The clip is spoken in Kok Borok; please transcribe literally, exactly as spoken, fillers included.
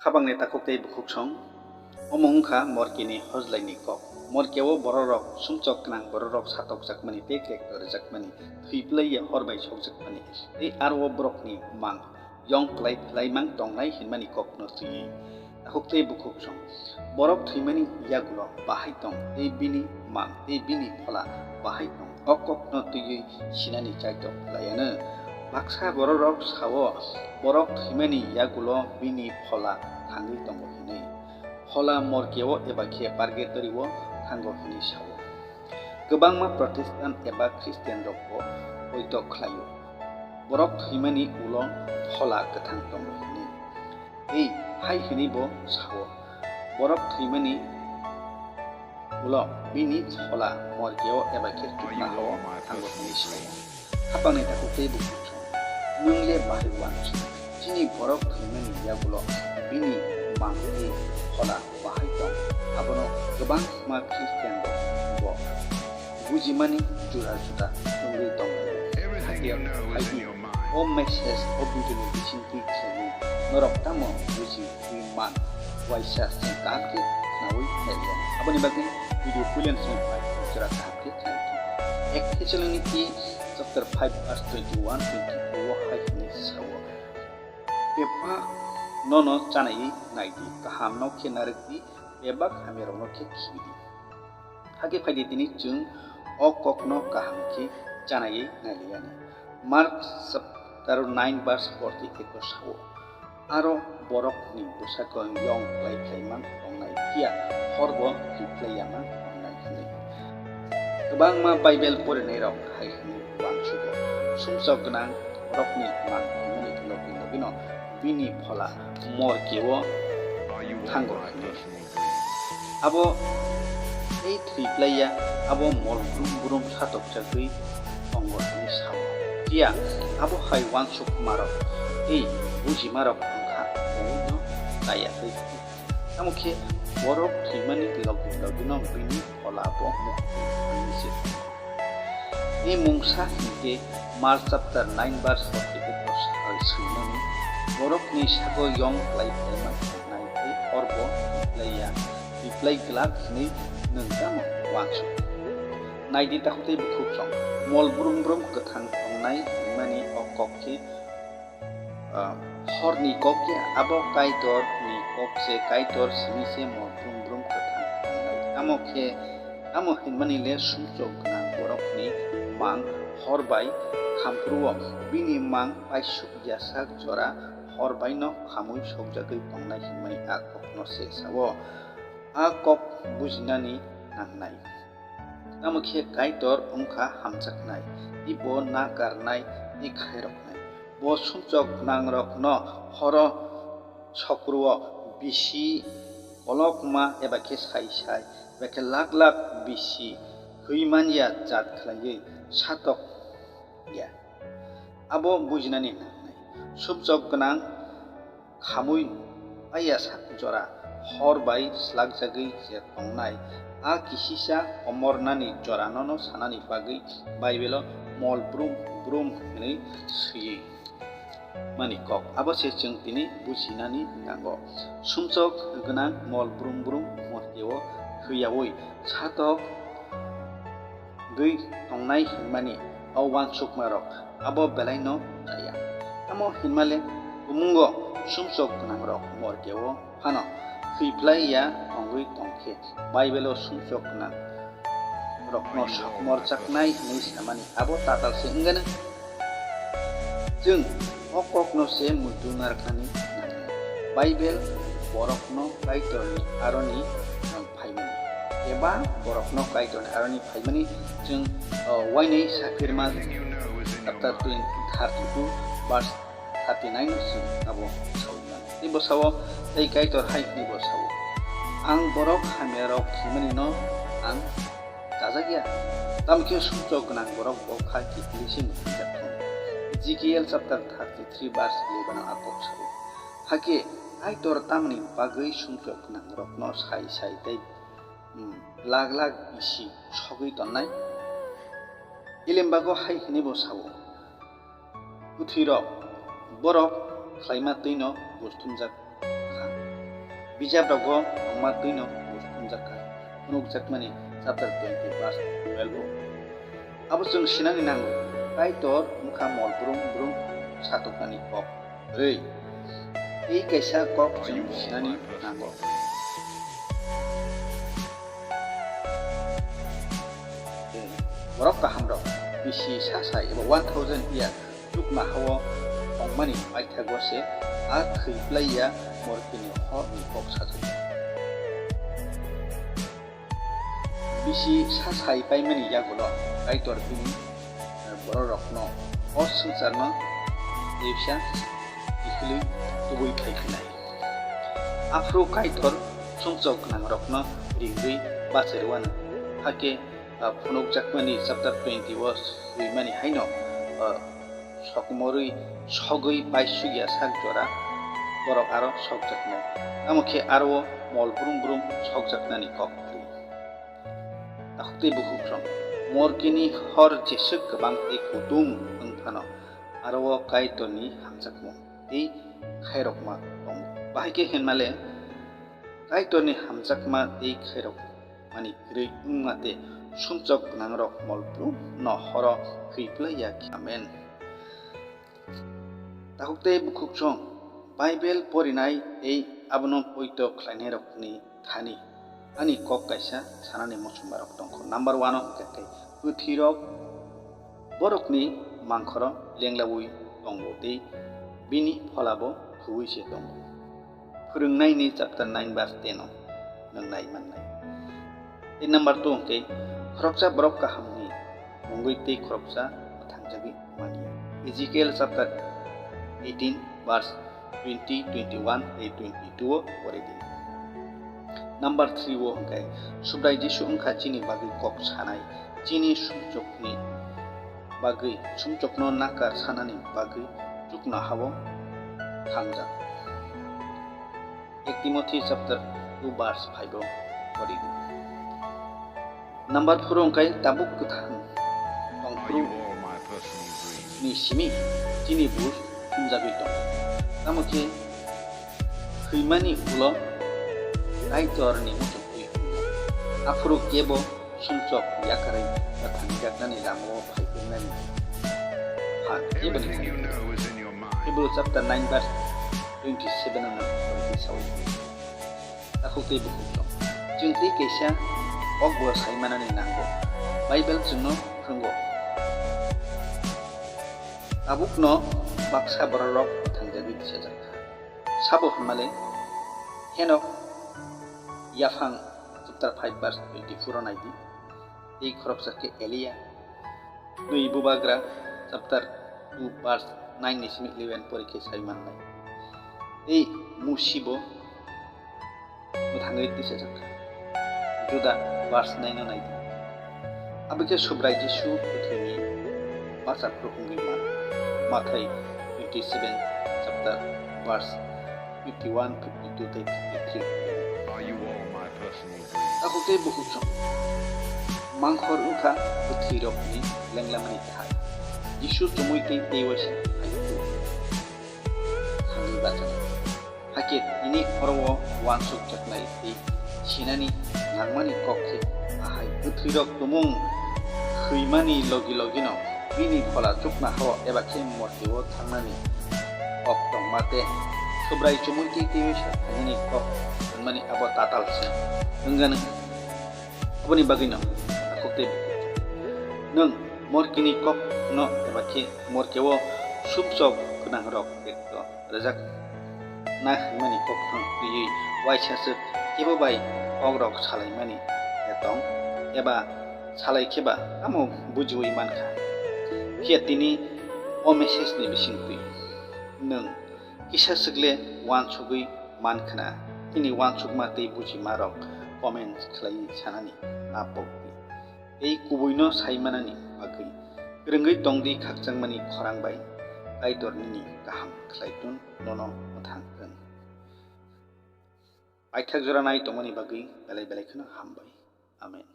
Habangni takhuk tei bukhuksong. Omo wngkha Morkeni hojlaini kok. Morkeo bororok sumchok gwnang, bororok satokjakmani tei krekto rwjakmani, thwi plaiya hor bai sokjakmani, tei aro borokni mang yong klai phlaimang tongnai hinmani kokno twiwi. Takhuk tei bukhuksong. Borok thwimani yagulo bahai tong tei bini mang tei bini phola bahai tong. O kokno twiwi sinani chaitok phlaianw. Baksa bororok sao, borok thwimani yagulo bini phola thangwi tongo hinwi. Phola morkeo eba khe purgatory-o thango hinwi sao. Kwbangma Protestant eba Christian rokbo poito khlaio, borok thwimani ulo phola kwthang tongo hinwi. Tei hai hinwi bo sao, borok thwimani ulo bini phola morkeo eba khe chuknohao thango hinwi sao. Hapangni takhuk tei bukhuksong. Nwng le bahai uansuk. Chini borok thwimani yagulo bini mang tei phola bahai tong. Abono kwbangma Christian rok bo bujimani jora juda wngwi tongo. Hakhe phaidi, o message, o video ni bisingtwi khlainwi norok tamo buji twi man, uaisa chwng kaham khe khnaui nailiya. Aboni bagwi video puilani simi phai jora kaham khe khlai di. Ek Thessaloniki chapter five verse twenty-one, twenty-two o hai hwnwi sao, "Bebak nono chanaiwi nai di, kaham no khe narwk di, bebak hamya rokno khe khibi di." Hakhe phaidi tini chwng o kokno kaham khe chanaiwi nailiyani. Mark chapter nine verse forty-eight o sao, "Aro borokni bwsakang yong klai phlai man tongnai, phiya horbo thwi phlai ya man tongnai," hinwi. Kwbangma Bible porinairok hai hwnwi uansugo, sumsok gwnang borokni mang thwimani logi logino bini phola morkeo thango hinwi. Abo tei thwi phlaiya, abo mol brum brum satokjagwi tongo hinwi sao. Phiya abo hai uansukmarok tei bujimarok wngkha, buino chayakwi. Tamo khe borok thwimani logi logino bini phola bo muktwi wngwi se. Tei mungsa hinkhe Mark chapter nine verse forty-eight o sai swimani, borokni sago yong klai phaima nai tei horbo thwi phlaiya, thwi phlai glak hinwi nwng tamo uansuk? Naidi takhuk tei bukhuksong, mol brum brum kwthang tongnai hwnmani o kok khe ah, horni kok ya, abo Kaitorni kok se, Kaitor simi se mol brum brum kwthang tongnai. Tamo khe, tamo hinmani le sumsok gwnang borokni mang hor bai khamphuru-o, bini mang paisuk yasak jora hor bai no khamui sokjagwi tongnai hinmani a kokno se sao. A kok bujinani nangnai. Tamo khe Kaitor wngkha hamjaknai, tei bo nakarnai tei khairoknai. Bo sumsok gwnangrokno horo sokro-o bisi kolokma eba khe sai sai, eba khe lak lak bisi hwi man ya jat khlaiwi satok ya. Abo bujinani nangnai. Sumsok gwnang khamui paiya sak jora hor bai slakjagwi je tongnai, a kisisa komornani joranono sanani bagwi Baibelo mol brum brum hwnwi swiwi mani kok. Abo se chwng tini bujinani nango. Sumsok gwnang mol brum brum morkeo thwiyaui satok gwi tongnai hinmani o uansukmarok abo belaino chaya. Tamo hinmale kumungo sumsok gwnangrok morkeo phano thwi phlai ya tongwi tongkhe, Baibelo sumsok gwnang rokno sakmorjaknai hinwi samani abo tatal se wngani. Chwng o kokno se muitu narwknani nangnai. Baibel borokno Kaitorni aroni phaimani, eba borokno Kaitorni aroni phaimani chwng, o, uainwi Saphirma chapter twenty, thirty-two verse thirty-nine o chwng abo saui mano. Tei bo sao, tei Kaitor hai hwnwi bo sao, "Ang borok hamyarok thwimanino ang chajak ya, tamo khe sumsok gwnang borok bo kha kiphilwi se muthungjak thung." Ezekiel chapter thirty-three verse eleven o a kok sao. Hakhe Kaitor tamni bagwi sumsok gwnangrokno sai sai tei, um, lak lak bisi sogwi tonnai? Elembago hai hwnwi bo sao, "Kwthwirok borok khlaima twino busthumjak kha, Bijap rogo wngma twino buj phunjak kha, phunukjakmani chapter twenty verse twelve o. Abo chwng sinani nango, Kaitor wngkha mol brum brum satoknani kok rwi. Tei kaisa kok chwng sinani nango. Borok kahamrok bisi sa sai eba one thousand year chuknohao tongmani paithago se a thwi plai ya morkini horni kok sajak. Bisi sa sai paimani yagulo Kaitor bini bororokno o swngcharno teisa kiphilwi tubui phai khnai. Aphuru Kaitor sumsok gwnangrokno ringwi bachai rwano. Hakhe, ah, phunukjakmani chapter twenty o swimani haino, ah, sokmorwi sogwi paisukya sak jora borok aro sokjaknai. Tamo khe aro o mol brum brum sokjaknani kok khlai. Takhuk tei bukhukrok, morkini hor jeswk kwbang tei kutung wng phano, aro o Kaitorni hamjakmung tei khairokma tongo. Bahai khe hinmale, Kaitorni hamjakma tei khairokmani kwrwi wngma tei sumsok gwnangrok mol brum no horo khwi plai ya khe. Amen. Takhuk tei bukhuksong, Bible porinai tei abono poito khlainairokni thani ani kok kaisa sanani muchungmarok tongkho. Number one o hwnkhe khe bwthwirok borokni mangkhoro lenglaui tongo tei bini pholabo huui se tongo. Phwrwngnaini chapter nine verse ten o nwng nai mannai. Tei number two hwnkhe khoroksa borok kahamni mungwi tei khoroksa mwthangjagwi manya. Ezekiel chapter eighteen verse twenty, twenty-one tei twenty-two o pori di. Number three o hwnkhe Subrai Jisu wngkha chini bagwi kok sanai, chini sumsokni bagwi, sumsokno nakar sanani bagwi chuknohao thangjak. Ek Timothy chapter two verse five o pori di. Number four o hwnkhe tabuk kwthang tongphuru ni simi chini buj thumjagwi tongo. Tamo khe thwimani ulo Kaitorni muchungtwi aphuru kebo sumsok yakarwi mwthangjaknani lamao phaijaknani phan keboni thani. Hebrew chapter nine verse twenty-seven o nang saui. Takhuk tei bukhuksong. Chwng tei kaisa kokbo sai manani nango. Bible chwngno phwrwngo. Tabukno baksa bororok mwthangjagwi tisajak kha. Sabo hwnmale Henok yaphang chapter five verse twenty-four o naidi. Tei khoroksa khe Elia. Twi Bubagra chapter two verse nine ni simi eleven pori khe sai mannai. Tei Musibo mwthangwi tisajak kha. Juda verse nine no naidi. Abo khe Subrai Jisu bwthwini bachaphru wngwi mano. Mathai twenty-seven chapter verse fifty-one, fifty-two tei fifty-three. Are you all my personal dreams? Takhuk tei bukhuksong. Mangkhor wngkha bwthwirokni lenglamani thai. Jisu chumui tei teiwaisa hai thangwi bachai. Hakhe tini oro o uansukjaknai tei sinani nangmani kok khe ahai bwthwirok tumung khwimani logi logino bini phola chuknohao eba khe mortio thangnani kok tongma tei Subrai chumui tei teiwi sa thangnani kok wngmani abo tatal se wngya nw. Aboni bagwino takhuk tei bukhuksong, nwng morkini kokno eba khe morkeo sumsok gwnangrok bekto rwjak na hwnmani kokno twiwi uaisa swk kebo bai kokrok salaimani tong eba salai kheba tamo bujiui man kha. Phiya tini o message ni bisingtwi nwng kisa swkle uansugwi man khna, nini uansukma tei bujimarok comment khlaiwi sanani a pokdi. Tei kubuino sai manani bagwi kwrwngwi tongdi khakchangmani khorang bai Kaitor nini kaham khlai tun nono mwthang thung. Paithak jora nai tongmani bagwi belai belai kheno hambai. Amen.